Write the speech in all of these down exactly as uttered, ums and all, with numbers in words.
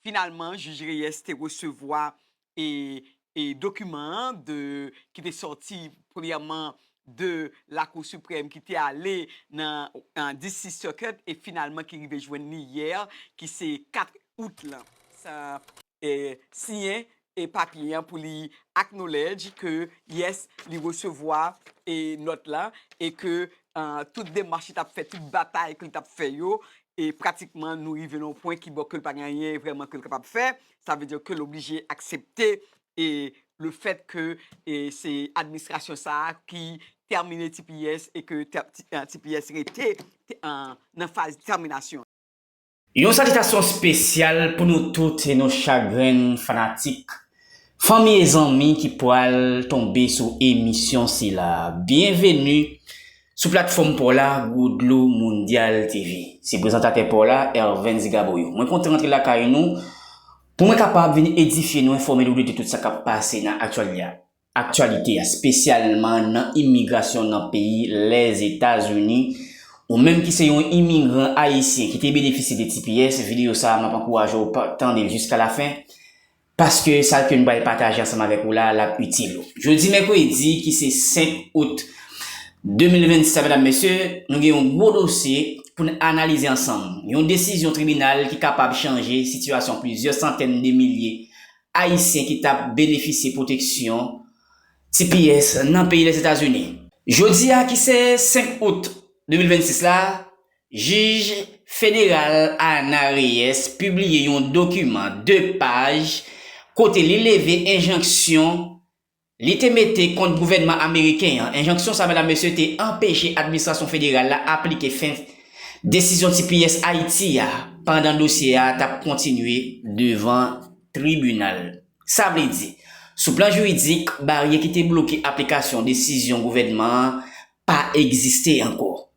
Finalman, jij Reyes te resevwa e, e dokiman an de, ki te sòti premyèman de Lakou Siprèm ki te ale nan, nan D C Circuit e finalman ki rive jwenn li yè, ki se kat out lan. Sa, e, siyen e papye an pou li acknowledge ke, yes, li resevwa e nòt la e ke, ah, tout demach li t ap fè, tout batay ke li t ap fè yo, e pratikman nou rive nan yon pwen ki bò ke l pa gen anyen vrèman ke l kapab fè. Sa vle di ke l oblije aksepte e le fèt ke e se administrasyon sa a ki tèmine T P S e ke tè- T- eh, T P S rete te- an- nan faz tèminasyon. Yon salitasyon espesyal pou nou tout e nou chak grenn fanatik, fanmi e zanmi ki pral tonbe sou emisyon sila. Byenveni sou platfòm pa w la, Gwo Dlo Mondyal T V. Se prezantatè pa w la, Ervens Gaboyo. Mwen kontan rantre lakay nou pou mwen kapab vin edifye nou, enfòme nou de tout sa k ap pase nan aktyalite a, aktyalite a, espesyalman nan imigrasyon nan peyi Lèzetazini, ou menm ki se yon imigran ayisyen ki te benefisye de T P S, videyo sa a, m ap ankouraje w pa tande l jiska lafen, paske sa ke m pral pataje ansanm avèk ou la, l ap itil ou. Jodi mèkredi, ki se senk out de mil vennsis la, medam, mesye, nou gen yon gwo dosye pou n analize ansanm. Yon desizyon tribinal ki kapab chanje sitiyasyon plizyè santèn de milye Ayisyen ki t ap benefisye pwoteksyon T P S nan peyi Lèzetazini. Jodi a, ki se senk out de mil vennsis la, jij federal Ana Reyes pibliye yon dokiman de paj kote li leve enjanksyon li te mete kont gouvènman ameriken an. Enjanksyon sa, medam, mesye, te anpeche administrasyon federal la aplike fen desizyon T P S Ayiti a pandan dosye a t ap kontinye devan tribinal. Sa vle di, sou plan jiridik, baryè ki te bloke aplikasyon desizyon gouvènman an pa egziste ankò.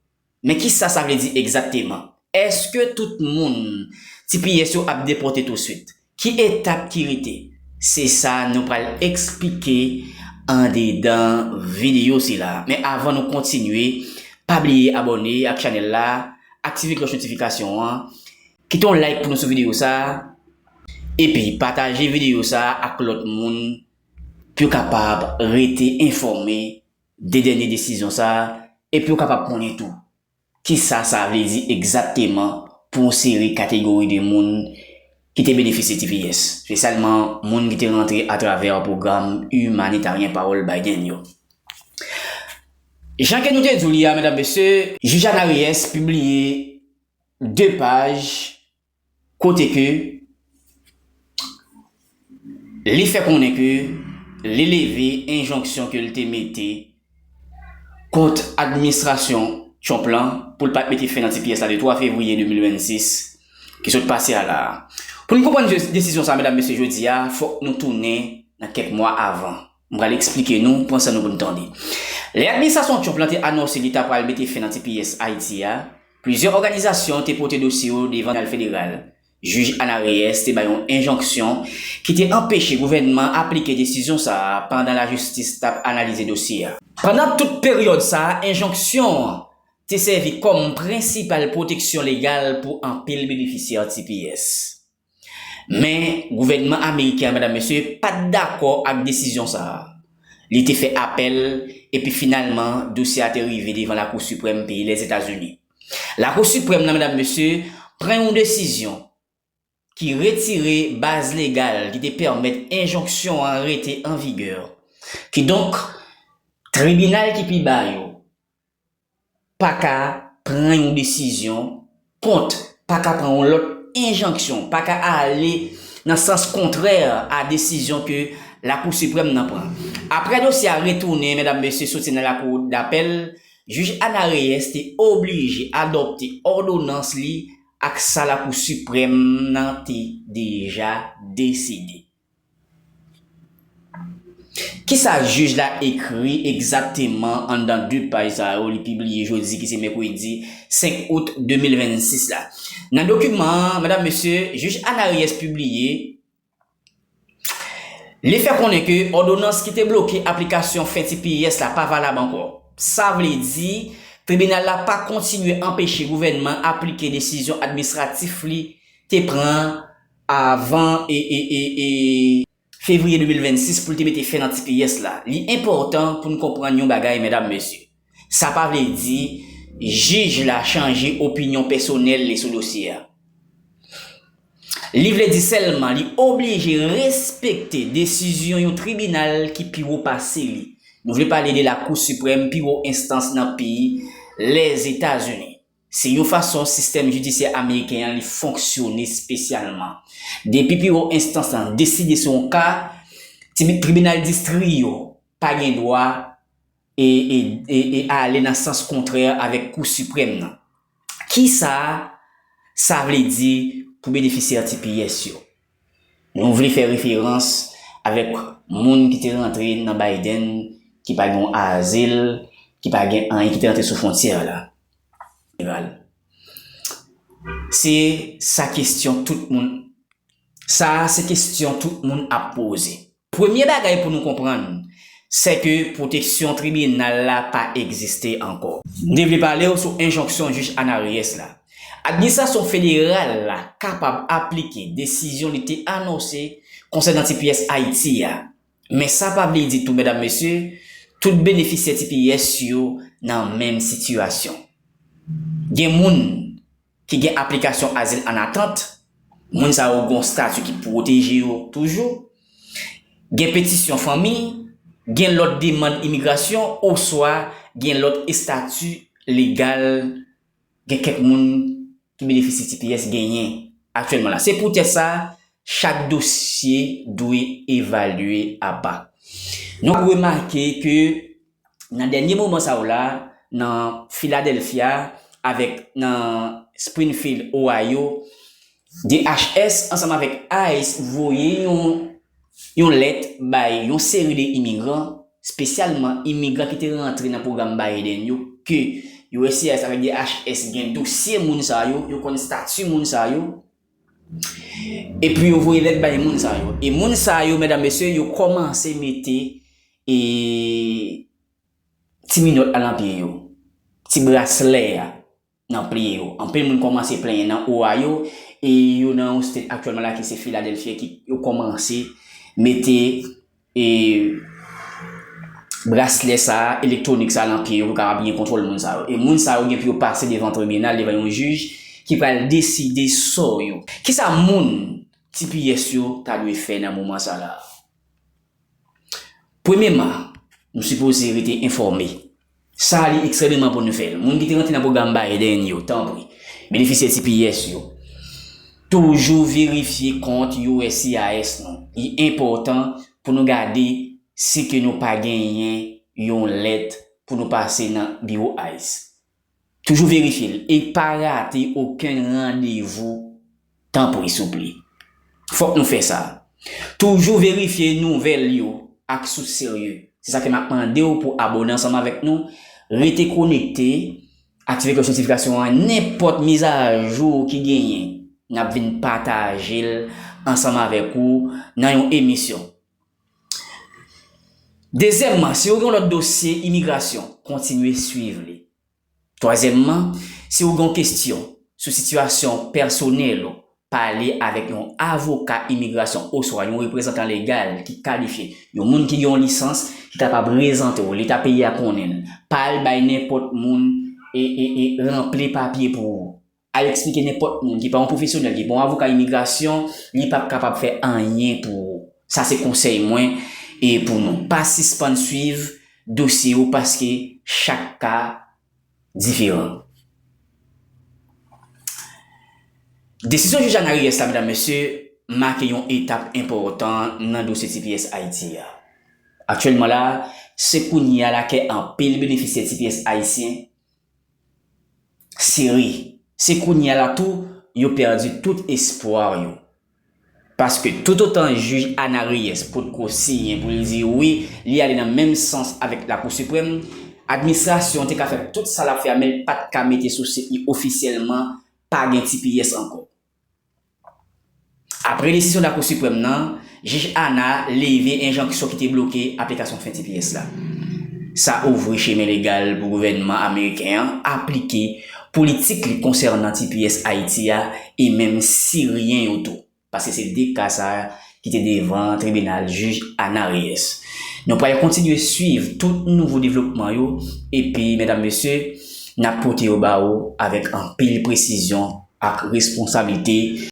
Men kisa sa vle di egzakteman? Èske tout moun T P S yo ap depòte touswit? Ki etap ki rete? Se sa nou pral eksplike andedan videyo sila. Men avan nou kontinye, pa bliye abòne ak chanèl la, aktive klòch notifikasyon an, kite yon like pou nou sou videyo sa, epi pataje videyo sa ak lòt moun pou yo kapab rete enfòme de dènye desizyon sa, epi yo kapab konnen tou kisa sa vle di egzakteman pou yon seri kategori de moun ki te benefisye T P S, espesyalman moun ki te rantre atravè pwogram imanitèyen Pawòl Biden yo. Jan ke nou te di w li a, medam, mesye, jij Ana Reyes pibliye de paj kote ke li fè konnen ke li leve enjonksyon ke l te mete kont administrasyon Trump lan pou l pa t mete fen nan T P S la de twa fevriye de mil vennsis ki sot pase a la a. Pou n konprann je- desizyon sa, medam, mesye, jodi a, fòk nou tounen nan kèk mwa avan. M pral eksplike nou, pran san nou pou n tande. Lè administrasyon Trump lan te anonse li ta pral mete fen nan T P S Ayiti a, plizyè òganizasyon te pote dosye yo devan tribinal federal. Jij Ana Reyes te bay yon enjonksyon ki te anpeche gouvènman aplike desizyon sa a pandan lajistis t ap analize dosye a. Pandan tout peryòd sa a, enjonksyon an te sèvi kòm prensipal pwoteksyon legal pou anpil benefisyè T P S. Men, gouvènman ameriken an, medam, mesye, pa t dakò ak desizyon sa a. Li te fè apèl, epi finalman, dosye a te rive devan Lakou Siprèm peyi Lèzetazini. Lakou Siprèm nan, medam, mesye, pran yon desizyon ki retire baz legal ki te pèmèt enjonksyon an rete an vigè. Kidonk, tribinal ki pi ba yo pa ka pran yon desizyon kont, pa ka pran yon lòt enjonksyon, pa ka ale nan sans kontrè a desizyon ke Lakou Siprèm nan pran. Apre dosye a retounen, medam, mesye, soti nan lakou dapèl, jij Ana Reyes te oblije adopte òdonans li ak sa Lakou Siprèm nan te deja deside. Kisa jij la ekri egzakteman anndan de paj sa yo li pibliye jodi ki se mèkredi senk out de mil vennsis la? Nan dokiman an, medam, mesye, jij Ana Reyes pibliye, li fè konnen ke òdonans ki te bloke aplikasyon fen T P S la pa valab ankò. Sa vle di, tribinal la pa kontinye anpeche gouvènman aplike desizyon administratif li te pran avan e, e, e, e fevriye de mil vennsis pou l te mete fen nan T P S la. Li enpòtan pou n konprann yon bagay, medam, mesye. Sa pa vle di jij la chanje opinyon pèsonèl li sou dosye a. Li vle di sèlman li oblije respekte desizyon yon tribinal ki pi wo pase li. Nou vle pale de Lakou Siprèm, pi wo enstans nan peyi Lèzetazini. Se yon fason sistèm jidisyè ameriken an li fonksyone espesyalman. Depi pi wo enstans lan deside sou yon ka, tibi-, tribinal distri yo pa gen dwa e, e, e, e ale nan sans kontrè avèk Kou Siprèm nan. Kisa sa vle di pou benefisyè T P S yo? Nou vle fè referans avèk moun ki te rantre nan Biden, ki pa gen yon azil, ki pa gen anyen, ki te rantre sou fwontyè la. Se sa kesyon tout moun, sa se kesyon tout moun ap poze. Premye bagay pou nou konprann, se ke pwoteksyon tribinal la pa egziste ankò. M te vle pale w sou enjonksyon jij Ana Reyes la. Administrasyon federal la kapab aplike desizyon li te anonse konsènan T P S Ayiti a. Men sa pa vle di tou, medam, mesye, tout benefisyè T P S yo nan menm sitiyasyon. Gen moun ki gen aplikasyon azil an atant, moun sa yo gen yon estati ki pwoteje yo toujou. Gen petisyon fanmi, gen lòt demann imigrasyon, oswa gen lòt estati legal gen kèk moun ki benefisye T P S genyen aktyèlman la. Se poutèt sa, chak dosye dwe evalye apa. Nou ap remake ke nan dènye moman sa yo la, nan Philadelphia avèk nan Springfield, Ohio, D H S ansanm avèk ice voye yon, yon lèt bay yon seri de imigran, espesyalman imigran ki te rantre nan pwogram Biden yo, ke U S C I S avèk D H S gen dosye moun sa yo, yo konn estati moun sa yo, epi yo voye lèt bay moun sa yo. E moun sa yo, medam, mesye, yo kòmanse mete, e, ti minòt la nan pye yo, ti braslè a nan pye yo. Anpil moun kòmanse plenyen nan Ohio, e yo nan yon state aktyèlman la ki se Philadelphia, ki yo kòmanse mete, e, braslè sa, elektwonik sa nan pye yo pou kapab gen kontwòl moun sa yo. E moun sa yo gen pou yo pase devan tribinal, devan yon jij ki pral deside sò yo. Kisa moun T P S yo ta dwe fè nan moman sa la? Premyèman, nou sipoze rete enfòme. Sa li ekstrèmeman pou nou fè l. Moun ki te rantre nan pwogram Biden yo, tanpri, benefisyè T P S yo, toujou verifye kont U S C I S nou. Li enpòtan pou nou gade si ke nou pa genyen yon lèt pou nou pase nan biwo ice. Toujou verifye l e pa rate okenn randevou, tanpri, souple. Fòk nou fè sa. Toujou verifye nouvèl yo ak sous serye. Se sa ke m ap mande w pou abòne ansanm avèk nou, rete konekte, aktive klòch notifikasyon an, nenpòt mizajou ki genyen, n ap vin pataje l ansanm avèk ou nan yon emisyon. Dezyèmman, si w gen yon lòt dosye imigrasyon, kontinye swiv li. Twazyèmman, si w gen yon kesyon sou sitiyasyon pèsonèl ou, pale avèk yon avoka imigrasyon oswa yon reprezantan legal ki kalifye, yon moun ki gen yon lisans, ki kapab prezante w, Leta peyi a konnen l. Pa al bay nenpòt moun e, e, e ranpli papye pou ou. Al eksplike nenpòt moun ki pa yon pwofesyonèl, ki pa yon avoka imigrasyon, li p ap kapab fè anyen pou ou. Sa se konsèy mwen e pou nou. Pa sispann swiv dosye yo paske chak ka diferan. Desizyon jij Ana Reyes la, medam, mesye, make yon etap enpòtan nan dosye T P S Ayiti a. Aktyèlman la, se kounye a la ke anpil benefisyè T P S ayisyen sere. Se kounye a la tou, yo pèdi tout espwa yo. Paske toutotan jij Ana Reyes potko siyen pou l di wi, li ale nan menm sans avèk Lakou Siprèm, administrasyon te ka fè tout sa l ap fè a, men l pa t ka mete sou sit li ofisyèlman pa gen T P S ankò. Apre desizyon Lakou Siprèm nan, jij Ana leve enjonksyon ki te bloke aplikasyon fen T P S la. Sa ouvri chemen legal pou gouvènman ameriken an aplike politik li konsènan T P S Ayiti a e menm Siryen yo tou. paske se de ka sa a ki te devan tribinal jij Ana Reyes. Nou pral kontinye swiv tout nouvo devlopman yo, epi, medam, mesye, n ap pote yo ba ou avèk anpil presizyon ak responsablite.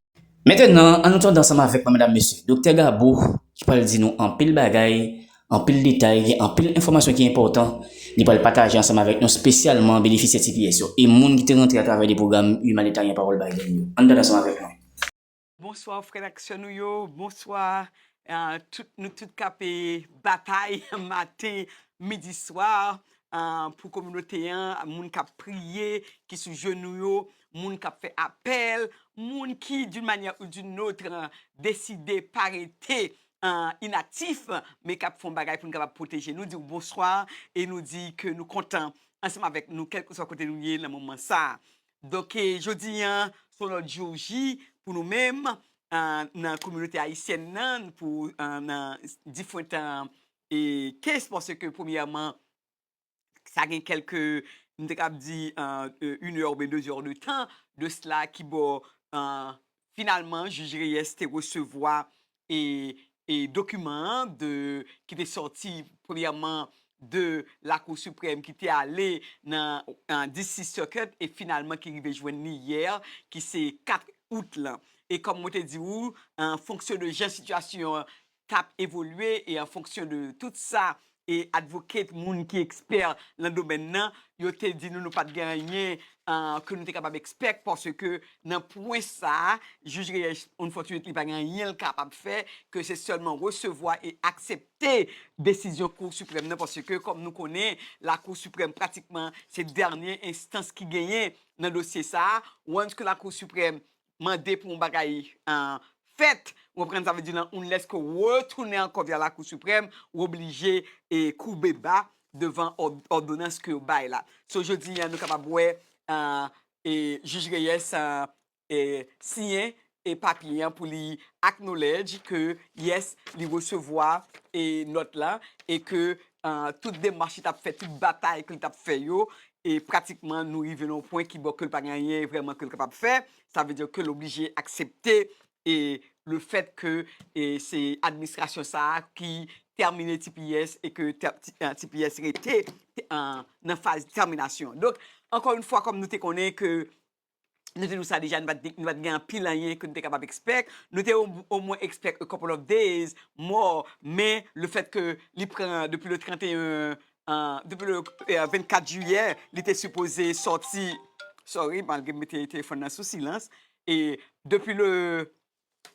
Mentenan, ann nou tande ansanm avèk mwen, medam, mesye, Doktè Gabo, ki pral di nou anpil bagay, anpil detay, gen anpil enfòmasyon ki enpòtan, li pral pataje ansanm avèk nou, espesyalman benefisyè T P S yo e moun ki te rantre atravè de pwogram Humanitarian Parole Biden yo. Ann tande ansanm avèk mwen. Bonswa frè n ak sè nou yo, bonswa, ah, tout, nou tout k ap, eh, batay maten, midi, swa, ah, pou kominote an, moun k ap priye, ki sou jenou yo, moun k ap fè apèl, moun ki, d'une manière ou d'une autre, ah, deside pa rete, ah, inaktif, men k ap fè yon bagay pou n kapab pwoteje. Nou di w bonswa e nou di ke nou kontan ansanm avèk nou, kèlkeswa kote nou ye nan moman sa a. Donk, eh, jodi a, se yon lòt jou J pou nou menm, ah, nan kominote ayisyèn nan, pou, ah, nan different, ah, eh, case, paske premyèman, sa gen kèlke, m te kab di, ah, eh, une heure oubyen deux heures de temps de cela ki bò, ah, finalman, jij Reyes te resevwa e, e dokiman an de, ki te sòti premyèman de Lakou Siprèm ki te ale nan, nan D C Circuit e finalman ki rive jwenn li yè, ki se kat out lan. E kòm mwen te di ou, an fonksyon de jan sitiyasyon an t ap evolye e an fonksyon de tout sa e advocate, moun ki ekspè nan domèn nan, yo te di nou nou pa t gen anyen, ah, ke nou te kapab expect, paske nan pwen sa a, jij Reyes, unfortunately, li pa gen anyen l kapab fè, ke se sèlman resevwa e aksepte desizyon Kou Siprèm nan, paske kòm nou konnen, Lakou Siprèm pratikman se dènye enstans ki genyen nan dosye sa a. Once ke Lakou Siprèm mande pou yon bagay, ah, fèt, ou konprann, sa vle di nan, unless ke w retounen ankò vè Lakou Siprèm, ou oblije, eh, koube ba devan òd-, òdonans ke yo bay la. So, jodi a, nou kapab wè, ah, eh, jij Reyes, ah, eh, siyen e papye an pou li acknowledge ke, yes, li resevwa e nòt la e ke, ah, tout demach li t ap fè, tout batay ke li t ap fè yo, e pratikman nou rive nan yon pwen ki bò ke l pa gen anyen vrèman ke l kapab fè. Sa vle di ke l oblije aksepte e le fèt ke, e se administrasyon sa a ki tèmine T P S e ke tè-, T-, eh, T P S rete, eh, nan faz tèminasyon. Donk, ankò yon fwa, kòm nou te konnen ke nou te di w sa deja, nou pa t, nou pa t gen anpil anyen ke nou te kapab expect. Nou te o-, omwen expect a couple of days more, men le fèt ke li pran depi le trente et un, eh, depi le, eh, vennkat jiyè, li te sipoze sòti, sorry, malgre m mete telefòn nan sou silans, e depi le,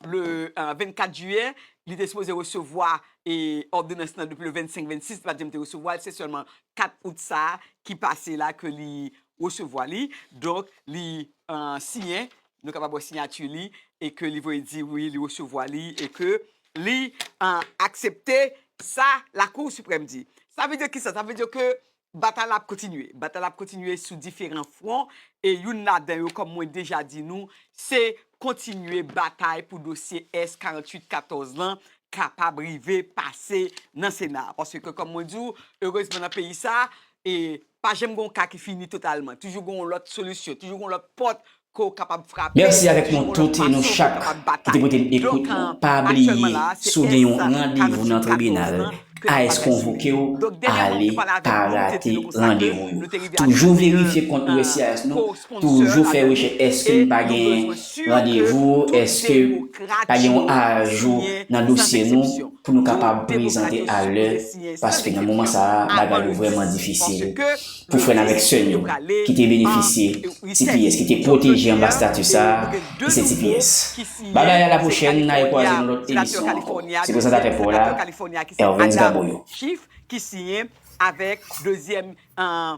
le, eh, vennkat jiyè, li te sipoze resevwa e òdonans nan depi le vennsenk, vennsis, li pa t janm te resevwa l, se sèlman kat out sa a ki pase la ke li resevwa li. Donk, li, eh, siyen, nou kapab wè siyati li, e ke li voye di wi, li resevwa li, e ke li, eh, aksepte sa Lakou Siprèm di. Sa vle di kisa? Sa vle di ke batay la ap kontinye. Batay la ap kontinye sou diferan fwon, e youn ladan yo, kòm mwen deja di nou, se kontinye batay pou dosye S karanntuit katòz lan kapab rive pase nan Sena. Paske, kòm mwen di w, erezman nan peyi sa, e pa janm gen yon ka ki fini totalman. Toujou gen yon lòt solisyon, toujou gen yon lòt pòt ke w kapab frape. Mèsi avèk nou tout e nou chak ki te pote n ekout nou. Pa bliye, si w gen yon randevou nan tribinal, A S konvoke w, ale, pa rate randevou yo. Toujou verifye kont U S C I S nou, toujou fè rechèch, èske n pa gen randevou, èske pa gen yon ajou nan dosye nou pou nou kapab prezante alè, paske nan moman sa a, bagay yo vrèman difisil pou frè n avèk sè n yo ki te benefisye T P S, ki te pwoteje anba stati sa a, ki se T P S. Babay, a la pwochèn, n a rekwaze nan lòt emisyon ankò. Se prezantatè pa w la, Ervens Gaboyo. Chif ki siyen avèk dezyèm, eh,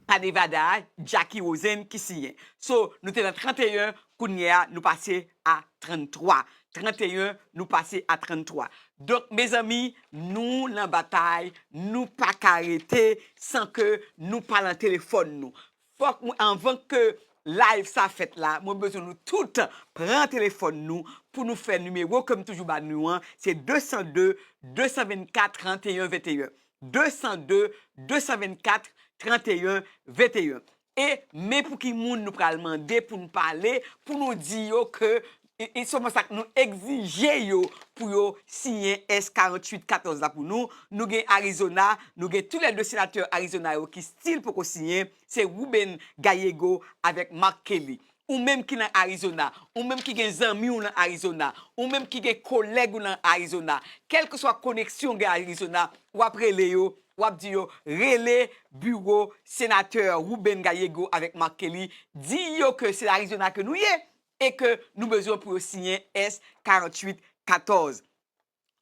pa Nevada a, Jackie Rosen ki siyen. So, nou te nan trannteyen, kounye a, nou pase a tranntwa. Trannteyen, nou pase a tranntwa. Donk, mezanmi, nou nan batay, nou pa ka rete san ke nou pa nan telefòn nou. Fòk mwen, anvan ke live sa fèt la, mwen bezwen nou tout pran telefòn nou pou nou fè nimewo ke m toujou ba nou an, se de san de, de san vennkat, trannteyen, venteyen. De san de, de san vennkat, trannteyen, venteyen. E men pou ki moun nou pral mande pou n pale, pou nou di yo ke e, e sèlman sa k nou egzije yo pou yo siyen S karanntuit katòz la pou nou. Nou gen Arizona, nou gen toulède senatè Arizona yo ki still poko siyen, se Ruben Gallego avèk Mark Kelly. Ou menm ki nan Arizona, ou menm ki gen zanmi w nan Arizona, ou menm ki gen kolèg ou nan Arizona, kèlkeswa koneksyon w gen Arizona, w ap rele yo, w ap di yo, rele biwo senatè Ruben Gallego avèk Mark Kelly, di yo ke se Arizona ke nou ye e ke nou bezwen pou yo siyen S karanntuit katòz.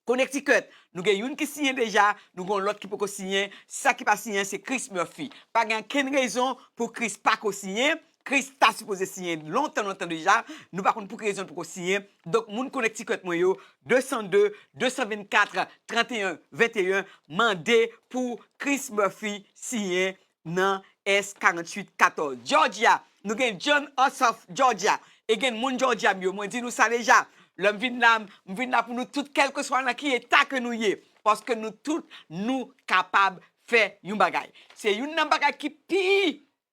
Connecticut, nou gen youn ki siyen deja, nou gen yon lòt ki poko siyen. Sa ki pa siyen, se Chris Murphy. Pa gen okenn rezon pou Chris pa ko siyen. Chris ta sipoze siyen lontan, lontan deja. Nou pa konn pou ki rezon l poko siyen. Donk, moun Connecticut mwen yo, de san de, de san vennkat, trannteyen venteyen, mande pou Chris Murphy siyen nan S karanntuit katòz. Georgia, nou gen Jon Ossoff, Georgia. E gen moun Georgia m yo, mwen di nou sa deja. Lè m vin la, m vin la pou nou tout, kèlkeswa nan ki eta ke nou ye. Paske nou tout, nou kapab fè yon bagay. Se youn nan bagay ki pi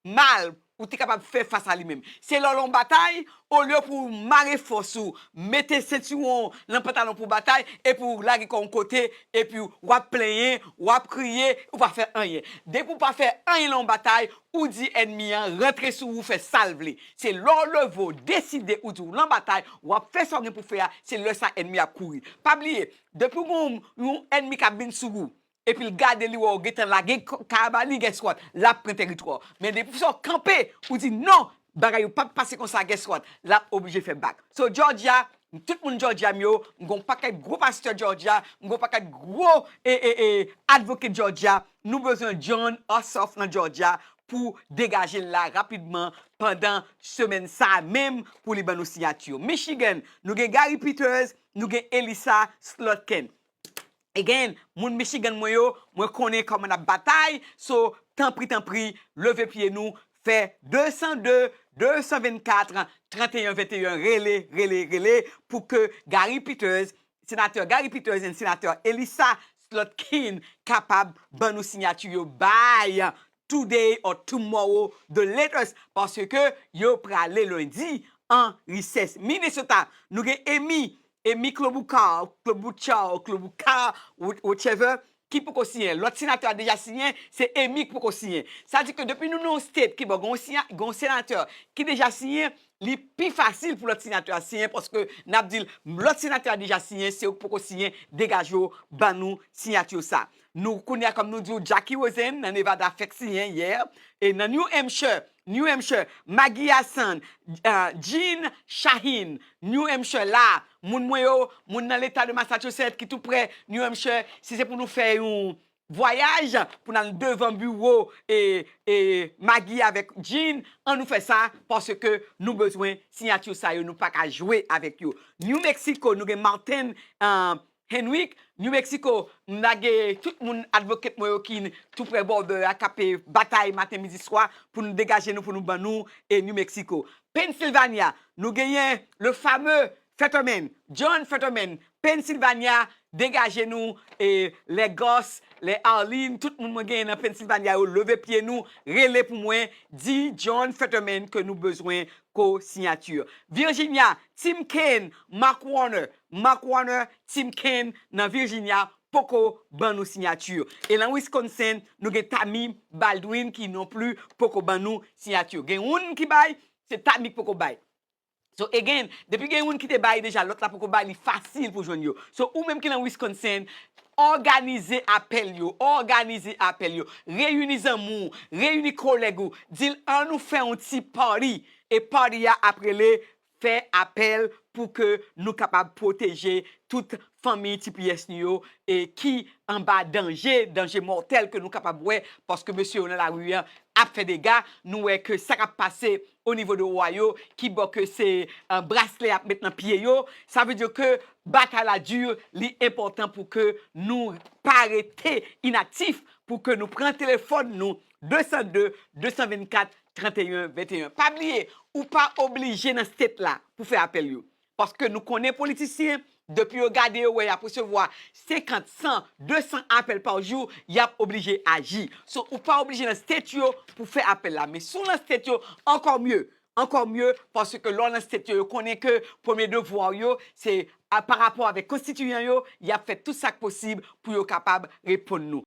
mal ou te kapab fè fas a li menm. Se lè w lan batay, olye pou w mare fòs ou, mete sentiwon w lan pantalon pou w batay, epi w lage kò w yon kote, epi w ap plenyen, w ap kriye, ou pa fè anyen. Depi w pa fè anyen lan yon batay, ou di ènmi an rantre sou ou, fè sa l vle. Se lè w leve w, deside ou di w lan batay, w ap fè sa w gen pou fè a, se lè sa ènmi ap kouri. Pa bliye, depi w gen yon, yon ènmi k ap vin sou ou, epi l gade li wè w gentan lage k-, kara ba li, guess what? L ap pran teritwa w. Men depi sa w kanpe, ou di non, bagay yo p ap pase konsa, guess what? L ap oblije fè back. So, Georgia, tout moun Georgia m yo, m gon pakèt gwo pastè Georgia, m gon pakèt gwo, e, e, e, advocate Georgia. Nou bezwen Jon Ossoff nan Georgia pou degaje l la rapidman pandan semèn sa a menm pou li ban nou siyati yo. Michigan, nou gen Gary Peters, nou gen Elissa Slotkin. Again, moun Michigan mwen yo, mwen konnen kòman n ap batay. So, tanpri, tanpri, leve pye nou, fè de san de, de san vennkat, trannteyen venteyen, rele, rele, rele, pou ke Gary Peters, senatè Gary Peters and senatè Elissa Slotkin kapab ban nou siyati yo by today or tomorrow the latest, paske yo prale lendi an recess. Minnesota, nou gen Amy, Amy Klobuchar, Klobuchar, Klobuchar, wh-, whichever, ki poko siyen. Lòt senatè a deja siyen, se Amy ki poko siyen. Sa di ke depi nou nan yon state ki, bon, gen yon siya-, gen yon senatè ki deja siyen, li pi fasil pou lòt senatè a siyen, paske n ap di l, lòt senatè a deja siyen, se ou ki poko siyen, degaje w, ban nou siyati sa. Nou, kounye a, kòm nou di w, Jackie Rosen nan Nevada fèk siyen yè, e nan New Hampshire, New Hampshire, Maggie Hassan, uh, Jeanne Shaheen, New Hampshire la, moun mwen yo, moun nan leta de Massachusetts ki tou prè New Hampshire, si se pou nou fè yon vwayaj pou n al devan biwo e, e Maggie avèk Jeanne, an nou fè sa, paske nou bezwen siyati sa yo, nou pa ka jwe avèk yo. New Mexico, nou gen Martin, uh, Henrique, New Mexico, m lage tout moun advocate mwen yo ki tou prè border a, k ap batay maten, midi, swa pou nou degaje nou, pou nou ban nou e New Mexico. Pennsylvania, nou genyen le fameux Fetterman, John Fetterman, Pennsylvania, degaje nou, e les Goss, les Arlene, tout moun mwen genyen nan Pennsylvania yo, leve pye nou, rele pou mwen, di John Fetterman ke nou bezwen ko siyati. Virginia, Tim Kaine, Mark Warner, Mark Warner, Tim Kaine nan Virginia poko ban nou siyati. E nan Wisconsin, nou gen Tammy Baldwin ki non pli poko ban nou siyati. Gen youn ki bay, se Tammy ki poko bay. So again, depi gen youn ki te bay deja, lòt la poko bay, li fasil pou jwenn yo. So ou menm ki nan Wisconsin, òganize apèl yo, òganize apèl yo. Reyini zanmi w, reyini kolèg ou, di l an nou fè yon ti party. E party a ap rele fè apèl pou ke nou kapab pwoteje tout fanmi T P S nou yo e ki anba danje, danje mòtèl ke nou kapab wè, paske mesye yo nan lari an ap fè dega. Nou wè ke sa k ap pase o nivo de Ohio, ki bò ke se, eh, braslè ap met nan pye yo. Sa vle di ke batay la di, li enpòtan pou ke nou pa rete inaktif, pou ke nou pran telefòn nou, de san de, de san vennkat, trannteyen venteyen. Pa bliye, ou pa oblije nan state la pou fè apèl yo. Paske nou konnen politisyen, depi yo gade yo wè y ap resevwa senkant, san, de san apèl pa jou, y ap oblije aji. So, ou pa oblije nan state yo pou fè apèl la. Men si w nan state yo, ankò mye. ankò mye, paske lè w nan state yo, yo konnen ke premye devwa w yo, se a, pa rapò avèk konstitiyan yo, y ap fè tout sa k posib pou yo kapab reponn nou.